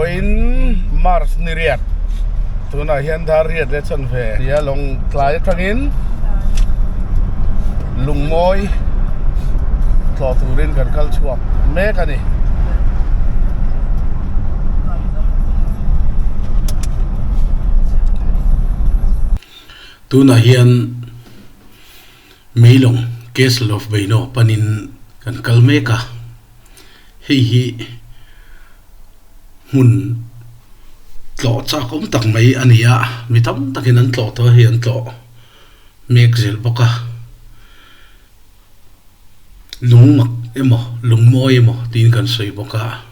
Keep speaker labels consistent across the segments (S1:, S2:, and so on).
S1: Vawiin March ni riat tunah hian dar riat leh chawn ve nia lawng tlai atangin lungmawi tlawh turin kan kal chhuak mek a ni.
S2: Tunah hian Meilawng Castle of Beino panin kan kal mek a, hei hi hmun tlawh chak awm tak mai a ni a, mi tam takin an tlawh tawh a hei an tlawh mek zel bawk a, lung mak emaw lung mawi emaw tiin kan sawi bawk a,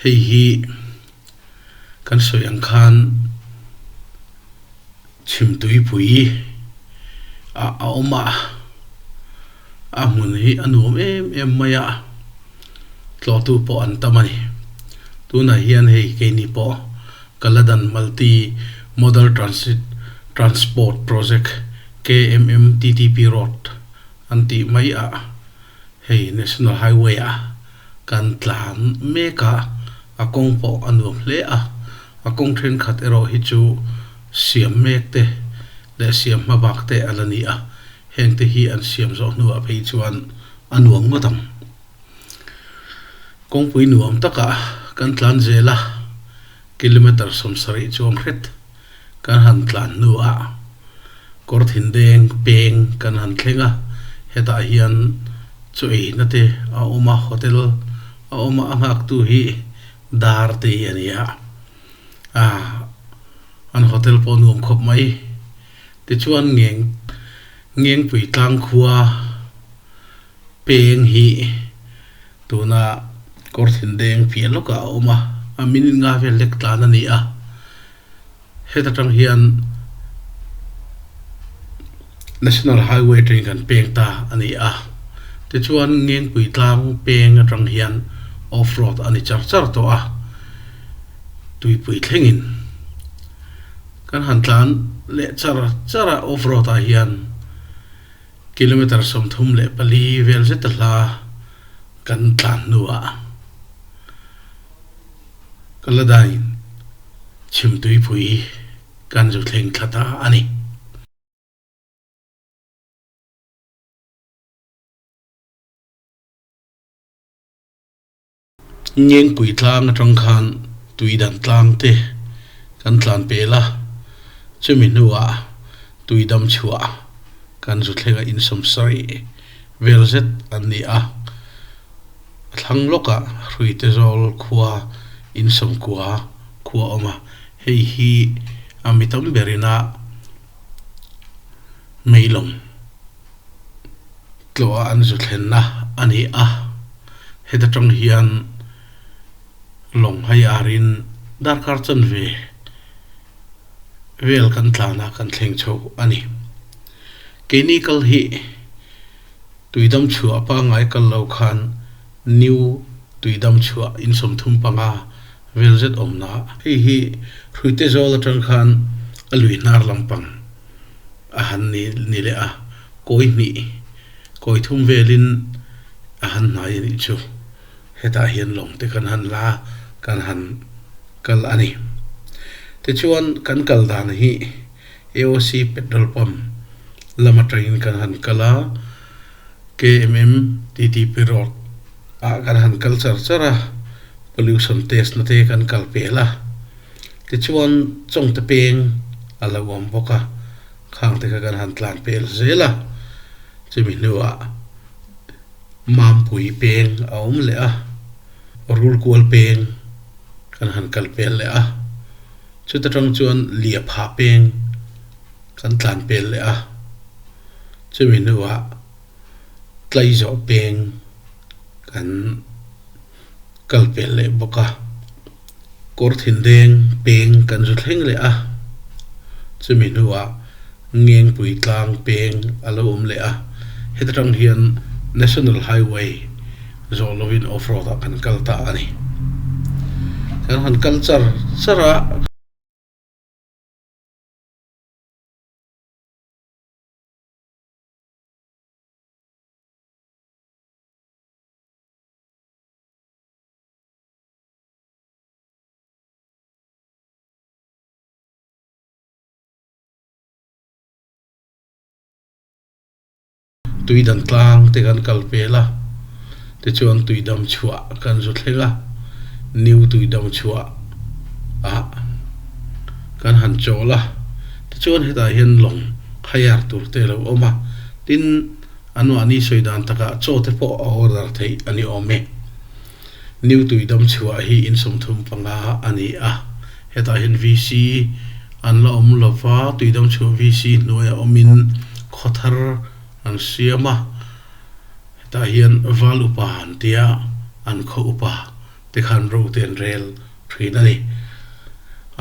S2: hei hi kan sawi ang khan. Chhimtuipui ah a awm a, a hmun hi a nuam em em mai a, tlawhtu pawh an tam a ni. Tunah hian hei keini pawh Kaladan Multi Modal Transit Transport Project KMMTTP Road an tih mai ah hei National Highway ah kan tlan mek a, a kawng pawh a nuam hle a, a kawng thenkhat erawh hi chu siam mek te leh siam hma bak te a la ni a, heng te hi an siam zawh hnuah phei chuan a nuam ngawt ang. Kawngpui nuam takah kan tlan zel a, kilometre 70 chuang hret kan han tlan hnuah kawr thindeng peng kan han thleng a, hetah hian chaw eina te a awm a, hotel a awm a, a nghaktu hi dar te hi a ni a, ah an hotel pawh nuam khawp mai. Tichuan ngeng Ngengpui tlang khua peng hi tuna kawr thindeng piah lawkah a awm a, a minute nga vel lek tlan a ni a. Heta tang hian National Highway atangin kan peng ta a ni a, tichuan Ngengpui tlang peng atang hian off road a ni char char tawh a, tuipui thlengin kan han tlan leh char char a off road ah hian kilometre 34 vel zet a hla kan tlan hnuah. Ka la dain chhimtuipui kan zu thleng thla ta a ni. Ngengpui tlang atang khan tuidan tlang te kan tlan pel a, chumi hnuah tuidam chhuah kan zu thleng a insawm sarih vel zet an ni a. A thlang lawkah Hruite zawl khua insawmkua khua a awm a, hei hi a mi tam berin a meilawng tlawh a an zu thlenna a ni a, heta tang hian lawng hai arin darkar chanve vel kan tlan a kan thleng chho a ni. Keini kal hi. Tuidam chhuah pangngai kal lo khan New Tuidam chhuah in 35 vel zet awmna. Hei hi Hruite zawl atang khan a lui hnar lampang a han ni ni leh a, kawi hnih, kawi thum velin a han hnai a nih chu. Hetah hian lawng te kan han la kan han kal a ni. Tichuan kan kal dan hi AOC petrol pump lam atangin kan han kal a, KMM TTP road ah kan han kal char char a, pollution test na te kan kal pel a, tichuan Chawngte peng a lo awm bawk a, khang te kha kan han tlan pel zel a, chumi hnuah Mampui peng a awm leh a, Rulkual peng kan han kal pel leh a. Chuta tang chuan Liapha peng kan tlan pel leh a, chumi hnuah Tlaizawh peng kan kal pel leh bawk a, Kawrthindeng peng kan zu thleng leh a, chumi hnuah Ngengpui tlang peng a lo awm leh a, heta tang hian National Highway zawh lovin off road ah kan kal ta a ni. Kan han kal char char a. Tuidan tlang te kan kal pel a, tichuan Tuidam chhuah kan zu thleng a, New Tuidam chhuah ah kan han chawl a, tichuan hetah hian lawng hire tur te a lo awm a, tin an mahni sawi dan takah chaw te pawh a order theih a ni awm e. New Tuidam chhuah hi in 35 a ni a, hetah hian VC an la awm lo va, Tuidam chhuah VC hnuaiah awmin khawthar an siam a, hetah hian Val Upa an tia, an khaw upa te khan ro te an rel thin a ni.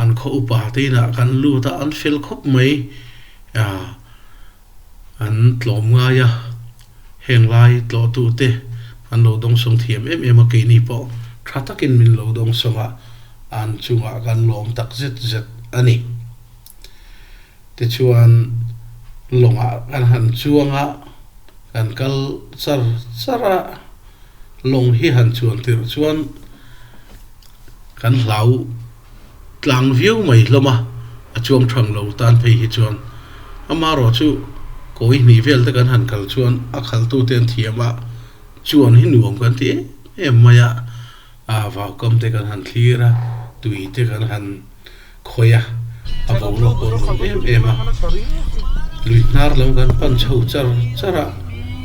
S2: An khaw upa te inah kan lut a, an fel khawp mai, An tlawm ngai a, heng lai tlawhtute an lo dawngsawng thiam em em a, keini pawh tha takin min lo dawngsawng a, an chungah kan lawm tak zet zet a ni. Tichuan lawngah kan han chuang a, kan kal char char a, lawng hi han chuan tirh chuan kan hlau tlang viau mai hlawm a, a chuang thang lo tan phei hi chuan amaherawh chu kawi hnih vel te kan han kal chuan a khaltu te an thiam a, chuan hi nuam kan ti em em mai a, a vaukam te kan han thlir a, tui te kan han khawih a, a boruak pawh a nuam em em a, lui hnar lam kan pan chho char char a,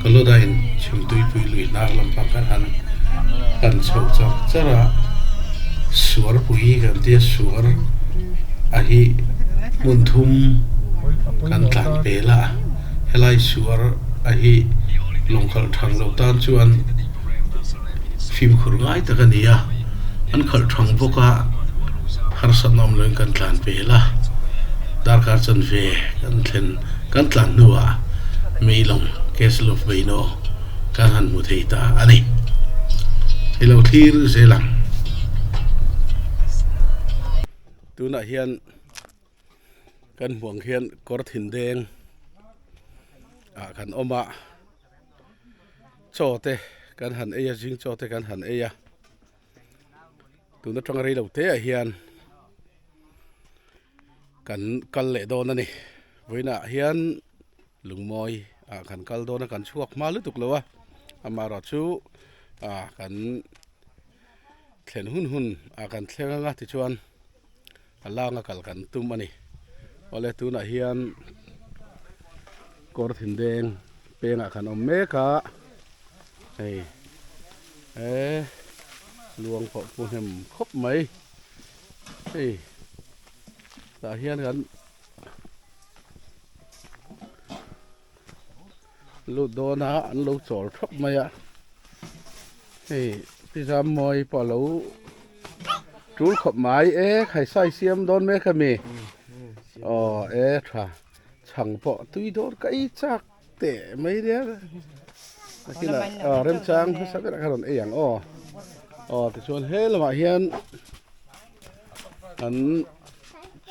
S2: ka lawdain chhimtuipui lui hnar lampang kan han pan chho char char a, suarpui kan tia suar a hi hmun thum kan tlan pel a, helai suar a hi lawngkhalh thang lo tan chuan fimkhur ngai tak a ni a, an khalh thang bawk a, harsatna awm loin kan tlan pel a, darkar chanve kan thlen kan tlan hnuah Meilawng Castle of Beino kan han hmu thei ta a ni. I lo thlir zel ang. Tunah hian kan hmuh ang hian kawr thin deng ah kan awm a. Chaw te kan han ei a zing chaw te kan han ei a tun atanga rei lo te ah hian kan kal leh dawn a ni vawiinah hian lungmawi ah kan kal dawn a kan chhuak hma lutuk lo a amaherawh chu ah kan thlen hun hun ah kan thleng anga tichuan a langa kal kan tum a ni. Awle tunah hian kawr thindeng pengah kan awm mek a hei e luang pawh pu hnem khawp mai hei tah hian kan lut dawn a an lo chawl thap mai a hei pi Zammawi pawh a lo tul khawp mai e khaisai siam dawn mek a mi aw e tha chhang pawh tui dawn ka ei chak teh mai nia nakinah aw remchang hmasa berah kha rawn ei ang aw aw tichuan he lamah hian an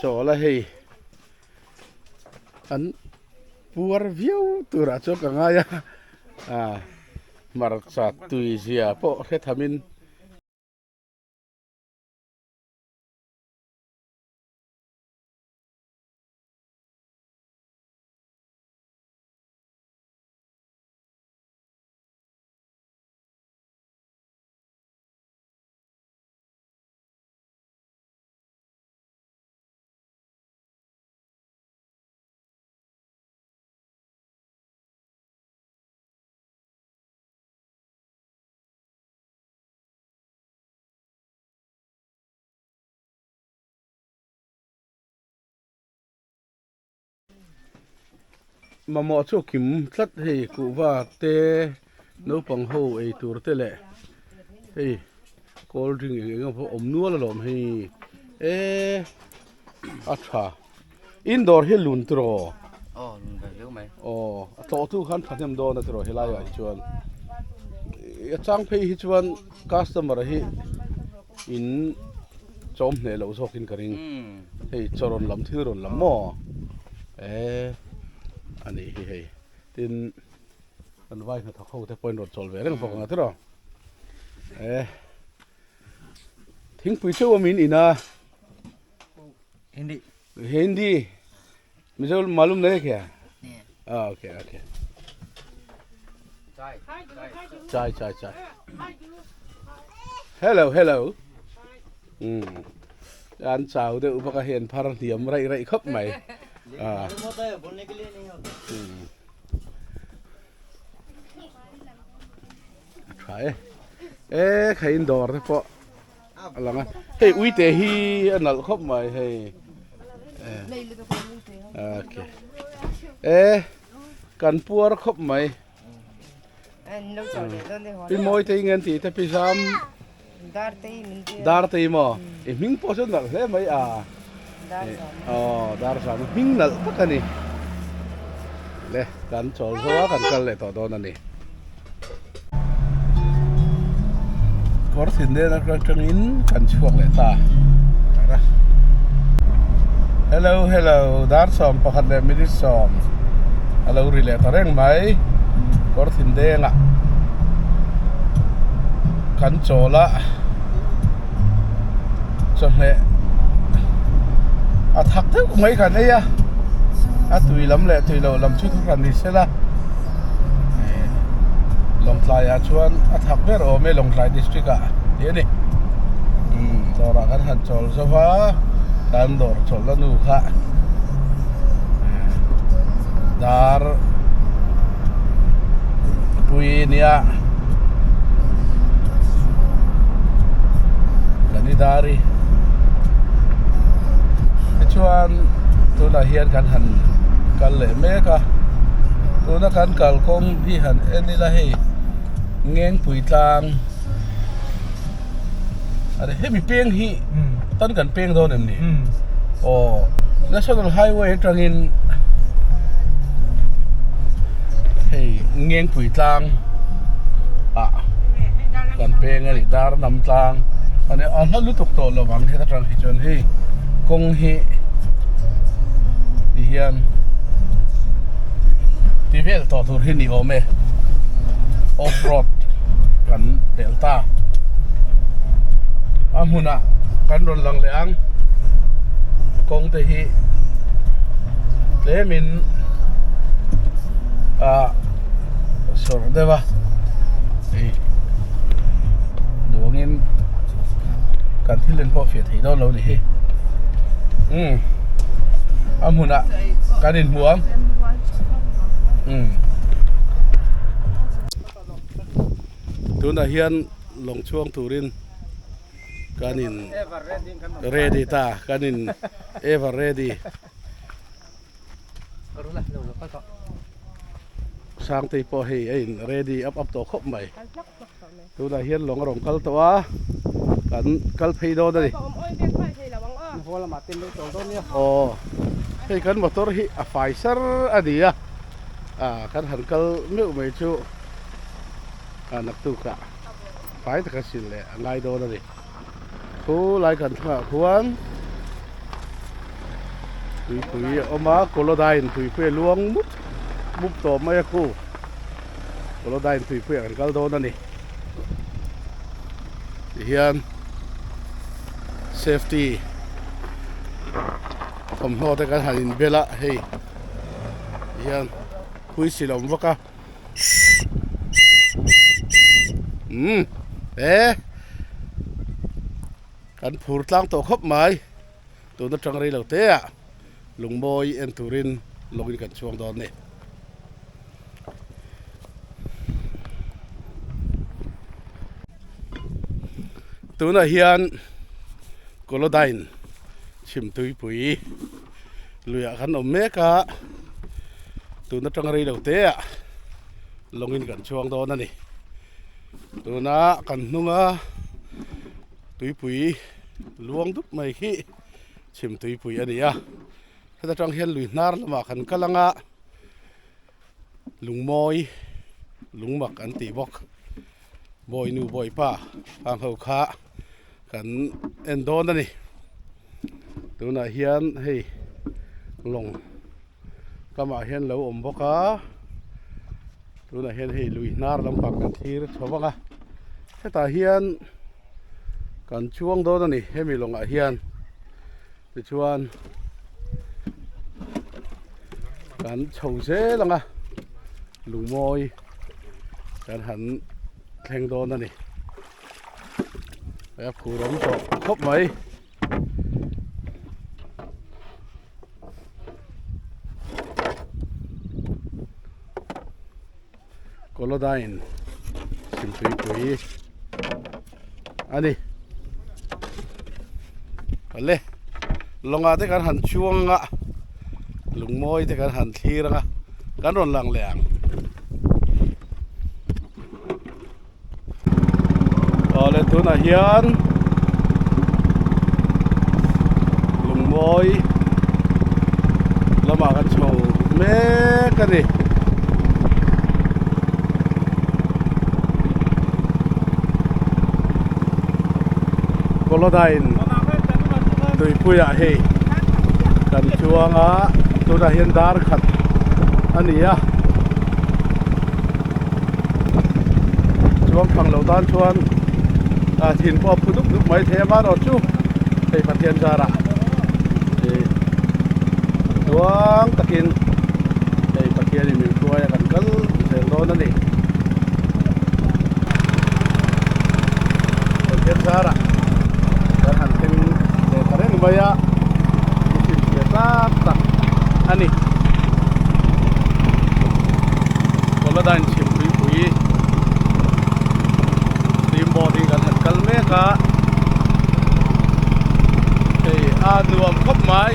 S2: chawl a hei an puar viau turah chuan ka ngai a ah hmarcha tui zia pawh hre thamin. Mamawh chu kim tlat hei kuhva te naupang ho ei tur te leh hei cold drink eng eng pawh awm nual alawm hei e a tha indoor hi lun tiraw
S3: aw lun ve viau mai
S1: aw a tlawh tu khan thahnem dawn a tiraw helai ah hi chuan a chang phei hi chuan customer hi in chawm hneh loh zawk in ka ring hei chaw rawn lam thil rawn lam maw e a nih hi hei tin kan vai hnathawk ho te pawh in rawn chawl ve reng bawk ang a tiraw e thingpui chauh awm in in a
S3: hindi
S1: hindi mizo malum nei kya ah okay okay. Chai chai chai. Hello hello. Um. An chau deuh bawk a hei an phar hniam raih raih khawp mai. Ah. Um. A tha e. E khain dawr te pawh a lang a. Hei uite hi a nalh khawp mai hei. Okay. E kan puar khawp mai. Pi mawi te ngen ti te pi zam dar te maw i hming pawh chu nalh hle mai a aw dar zam hming nalh tak a ni le kan chawl zo a kan kal leh tawh dawn a ni kawr thin nen atangin kan chhuak leh ta hello hello dar 11 leh minute 10 a lo ri leh ta reng mai kawr thin dengah kan chawl a chawhmeh a thak deuh mai kan ei a a tui lam leh tui loh lam chu thu hran ni sela Lawngtlai ah chuan a thak ber awm e Lawngtlai district ah tih a ni umm dawr ah kan han chawl zo va kan dawr chawlhna nu kha dar pui nia Kanidari tichuan tunah hian kan han kal leh mek a tuna kan kalkawng hi han en ila hei Ngengpui tlang a hemi peng hi tan kan peng dawn em ni aw national highway atangin hei Ngengpui tlang ah kan peng a ni dar nam tlang a ni a hla lutuk tawh lo ang heta tang hi chuan hei kawng hi ti hian ti vel tawh tur hi ni awm e off road kan pel ta a hmunah kan rawn lang leh ang kawng te hi tlemin ah sawrh deuh a hei duangin kan thil en pawh fiah thei dawn lo ni hi umm a hmunah kan inhmu ang umm tunah hian lawng chhuang turin kan in ready ta kan in ever ready Sangtei pawh hei a in ready up up tawh khawp mai tunah hian lawng a rawn kal tawh a kan kal phei dawn a ni aw hei kan motor hi a fai sar a ni a ah kan han kal meuh mai chu a naktuk ah fai taka sil leh a ngai dawn a ni. Khu lai kan thlangah khuan tuipui a awm a Kolodain tuipui a luang mup mup tawh mai a khu Kolodain tuipui ah kan kal dawn a ni tihian safety thawmhnaw te kan han inbel a hei tihian phuisil a awm vak a. Umm e kan phur tlang tawh khawp mai tun atang rei lo te ah lungmawi en turin lawngin kan chhuang dawn a ni. Tunah hian Kolodain chhimtuipui luiah kan awm mek a. Tun atanga rei lo te ah lawngin kan chhuang dawn a ni. Tuna kan hnunga tuipui luang dup mai khi chhim tuipui a ni a. Heta tang hian lui hnar lamah kan kal ang a, lungmawi lungmak an tih bawk. Bawinu bawipa ang ho kha kan en dawn a ni. Tunah hian hei lawng. Kamah hian lo awm bawk a tunah hian hei lui hnar lampang kan thlir chho vang a hetah hian kan chuang dawn a ni hemi lawngah hian tichuan kan chho zel ang a lungmawi. Kan han thleng dawn a ni. A phur awm tawh khawp mai. Kolodyne chhimtuipui a ni. Awle lawngah te kan han chuang a lungmawi te kan han thlir ang a kan rawn lang leh ang. Awle tunah hian lungmawi lamah kan chho mek a ni. Kolodyne tuipuiah hei kan chuang a tunah hian dar khat a ni a. Chuang phang lo tan chuan a thin pawh a phu dup dup mai thei a amaherawh chu hei Pathian zarah ih tluang takin hei Pathianin min hruai a kan kal zel dawn a ni. Pathian zarah kan han thleng leh ta reng mai a i chhinchhiah tlak tak a ni. Kolodyne chhimpuipui steam boat in kan han kal mek a hei a nuam khawp mai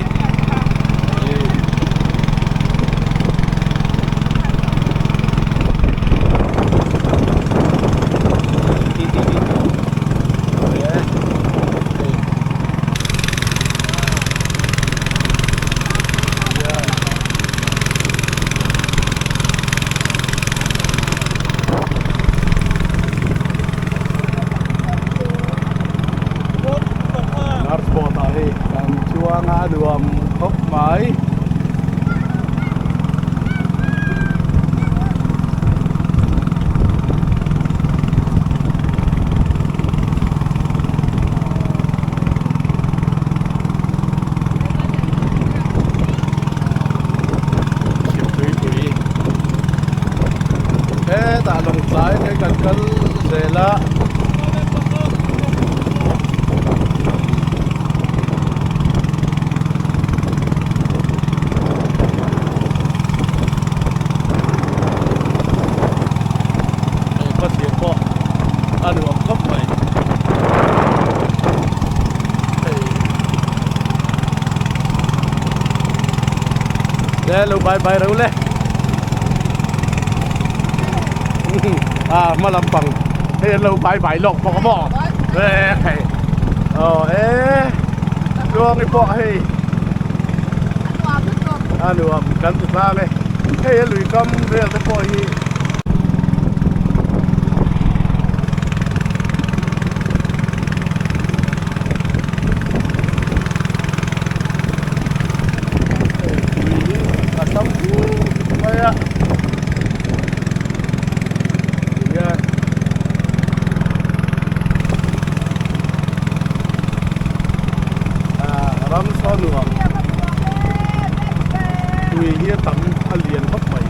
S1: Nurse boat ah hei kan chuang a nuam khawp mai. Chhimtuipui hetah lawng tlai te kan kal zel a. Hei khawthlir pawh a nuam khawp mai. Hei le lo bai bai reuh le a hma lampang hei an lo bai bai lawk bawk a maw hei aw e tluangi pawh hei a nuam kan ti tlang e hei a lui kam vel te pawh hi. Tui hi a tam khawp mai a tihian ah ram saw nuam tui hi a tam a lian khawp mai.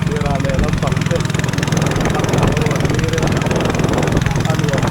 S1: Sirah leh lampang te a nuam.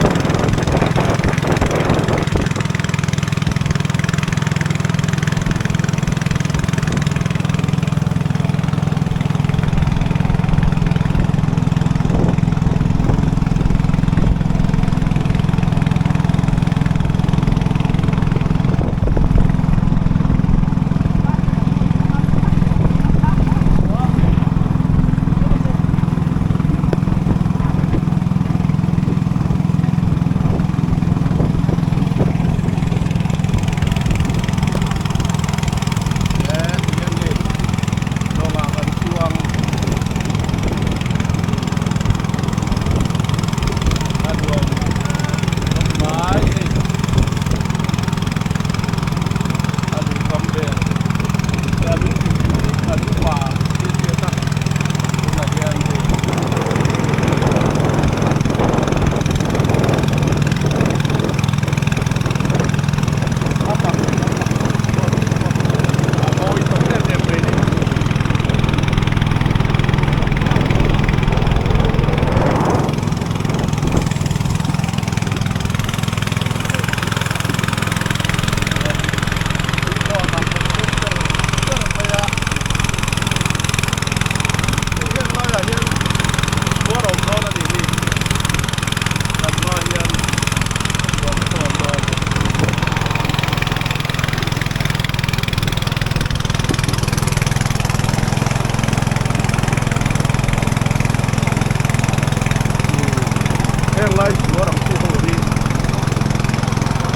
S1: Helai suar ang chi ho hi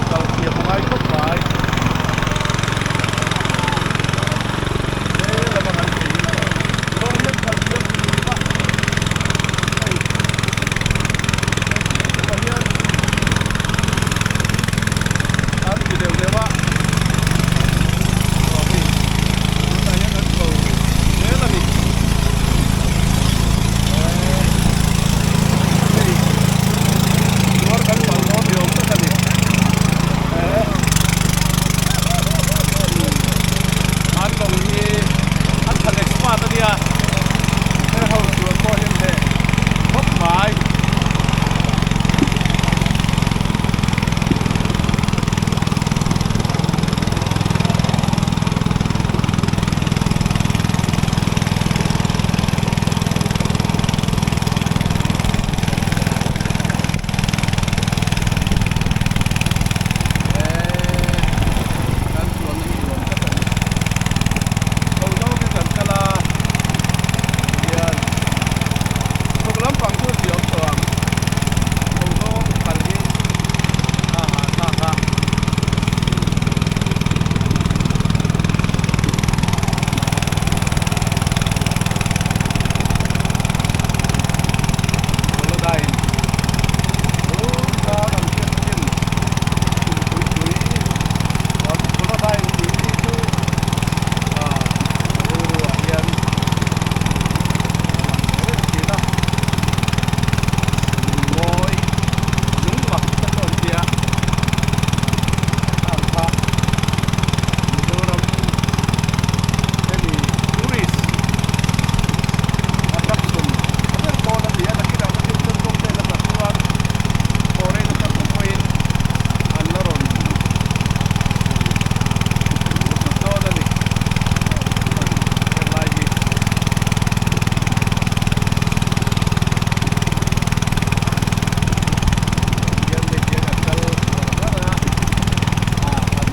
S1: kal thiam a ngai khawp mai. He lama kan thei hi lawng hian kal thiam tih tur a hei tah hian an ti deuh deuh a aw hei tunah hian an chho zel a ni. Hei suar kan pal dawn ni awm tak a ni an lawng hi an tha leh smart a nia he ho suar pawh hian heh khawp mai. Kan chuan a nuam tak a ni. Chho zawng hi kan kal a, hian chhuk lampang chu ziah awm tawh ang. Chho zawng kal hi a hahthlak a. Kolodain lungta kan hriat thin Tumpui tui Kolodain tih hi chu rilru ah hian a lang ve reng thin a, lungmawi lungmak te pawh an tia ang kha Mizoram hemi tourist attraction a ber dawn a ni a, nakinah te thil chuan kawng vel a kal chuan foreign atang te pawhin an la rawn lutuk dawn a ni helai hi. Hian hei hian a kal var var a, ah an.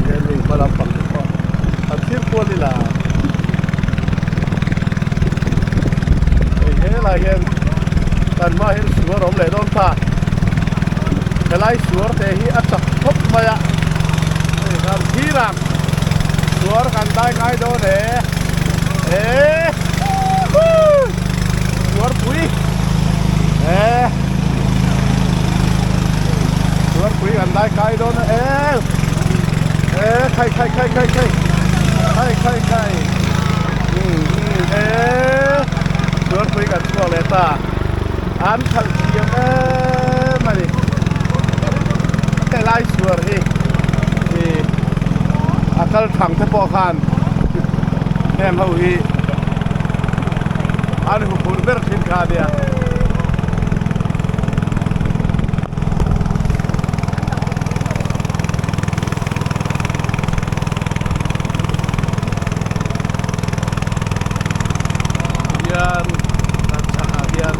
S1: Hian hei hma lampang te pawh an thlir kual ila hei helai hian kan hmaah hian suar a awm leh dawn ta helai suar te hi a chak khawp mai a hei kan thlir ang suar kan dai ngai dawn e e suar pui e suar pui kan dai kai dawn e e khai khai khai khai khai khai khai khai e suar pui kan chhuak leh ta an khalh thiam em a ni helai suar hi ih a kal thang te pawh khan heng ho hi an huphurh ber thin kha a nia. Hian kan chhakah hian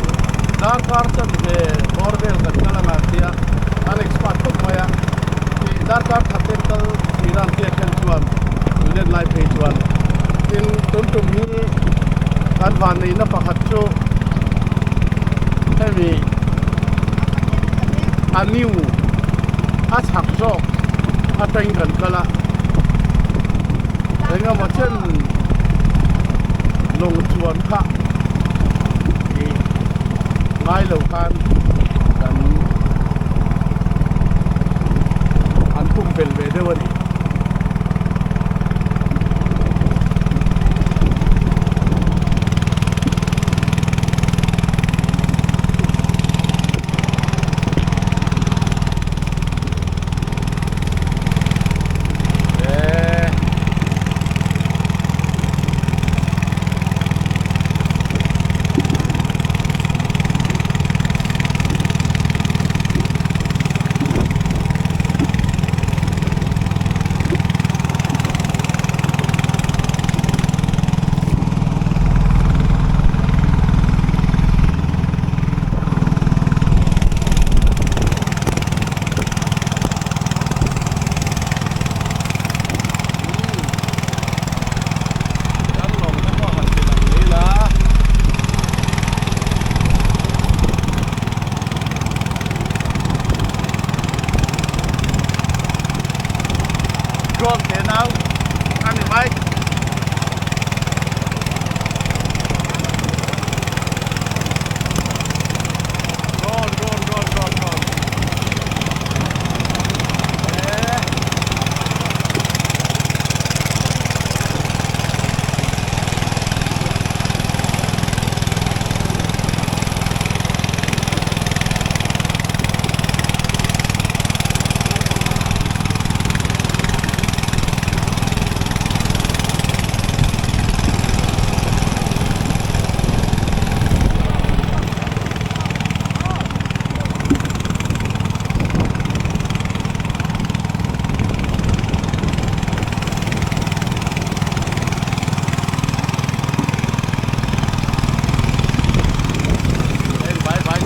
S1: darkar chanve bawr vel kan kal ang a tia an expert khawp mai a ih darkar khat te kal thin a an tih athian chuan tui let lai phei chuan tin tun tum hi kan van neihna pakhat chu hemi a new a chhak zawk atangin kan kal a engemaw chen lawng chuan kha ih ngai lo khan kan an pum pel ve deuh a ni. Drone tenau a ni mai. Drone drone drone drone drone. Eh. Bye bye.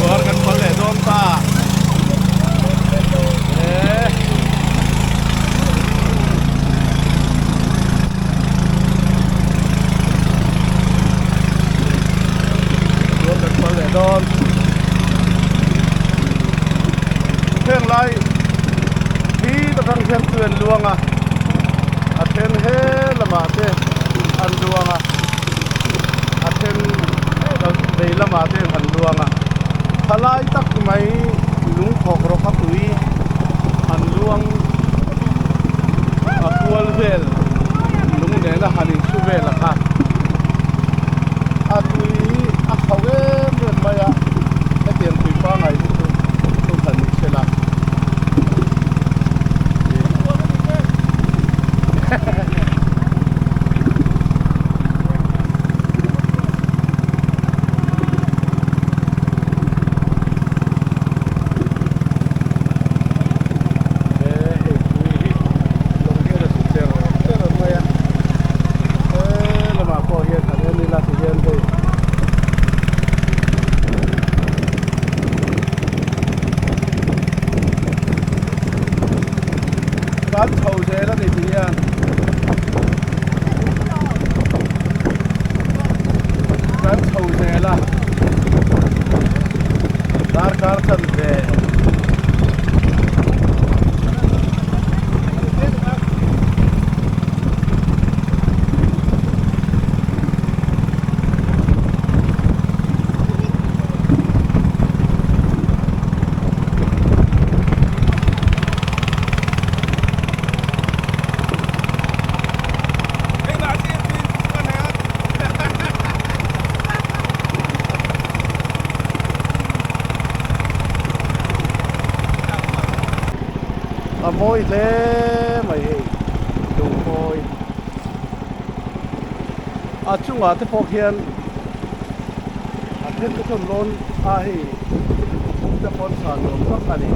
S1: Tuar kan phal leh dawn ta. Eh. Tuar kan phal leh dawn. Heng lai hi atang hian tui an luang a, a then he lamah te an luang a, a then vei lamah te an luang a, thalai tak mai lungkhawk rawk a tui an luang a kual vel lung nena han insu vel a kha a tui a khauh em em mai a, hetiang tui pangai hi chu chu han ni se la. Hei tui hi lawng hian a su cher cher mai a, he lamah pawh hian han en ila ti hian hei kan chho zel a ni ti hian kan chho zel a darkar chanve. A mawi hle mai hei lungmawi a chungah te pawh khian a then te chuan lawn a hei te pawn san nuam tak a ni.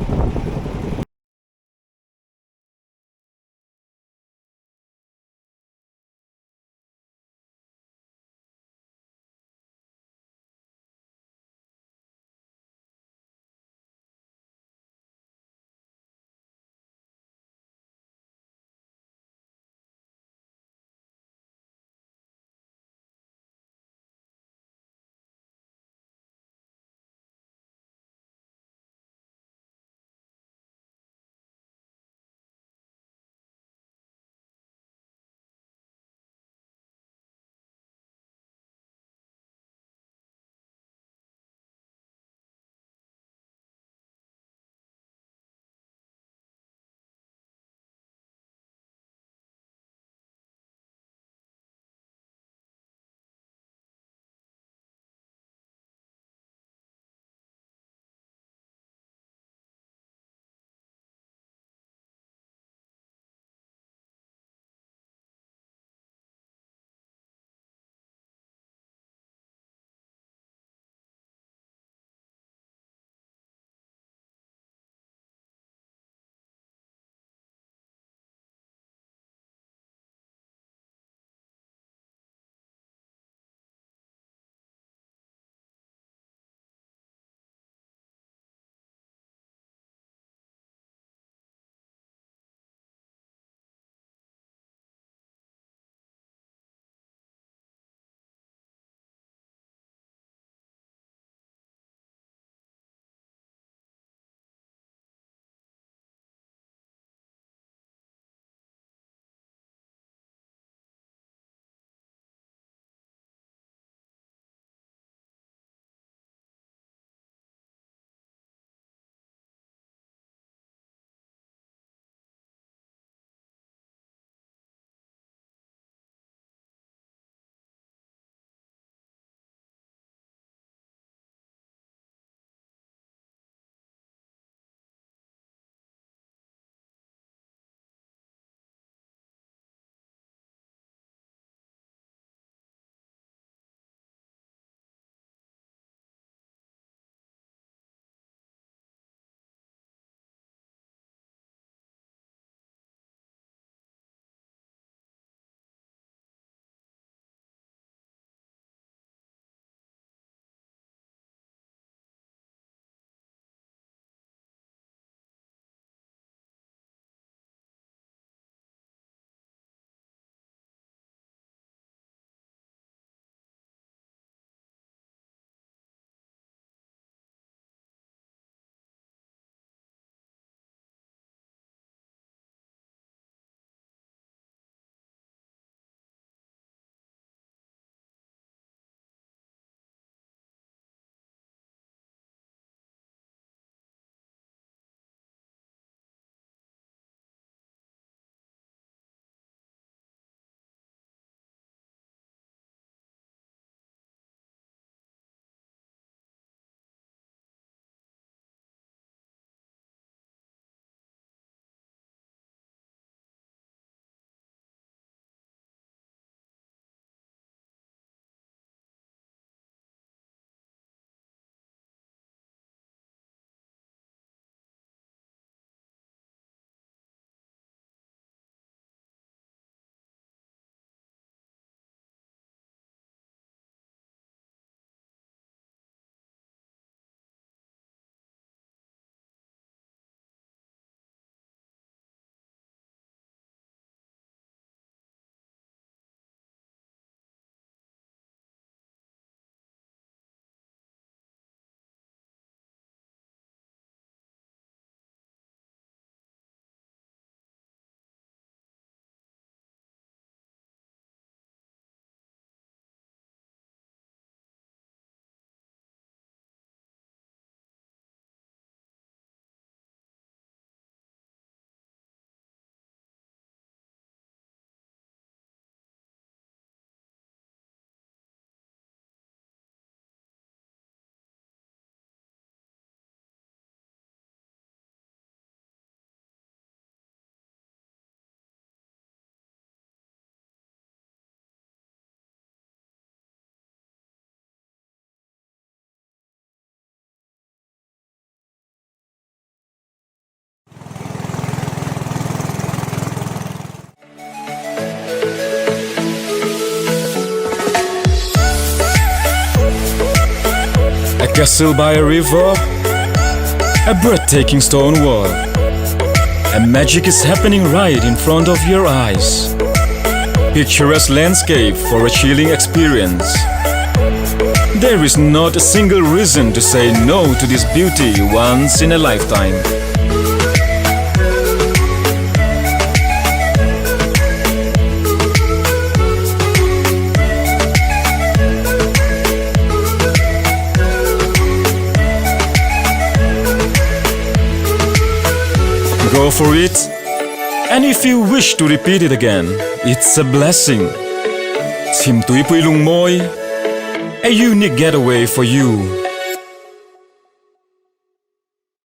S4: castle by a river, a breathtaking stone wall. And magic is happening right in front of your eyes. Picturesque landscape for a chilling experience. There is not a single reason to say no to this beauty once in a lifetime. Go for it. And if you wish to repeat it again, it's a blessing. Chhimtuipui Lungmawi, a unique getaway for you.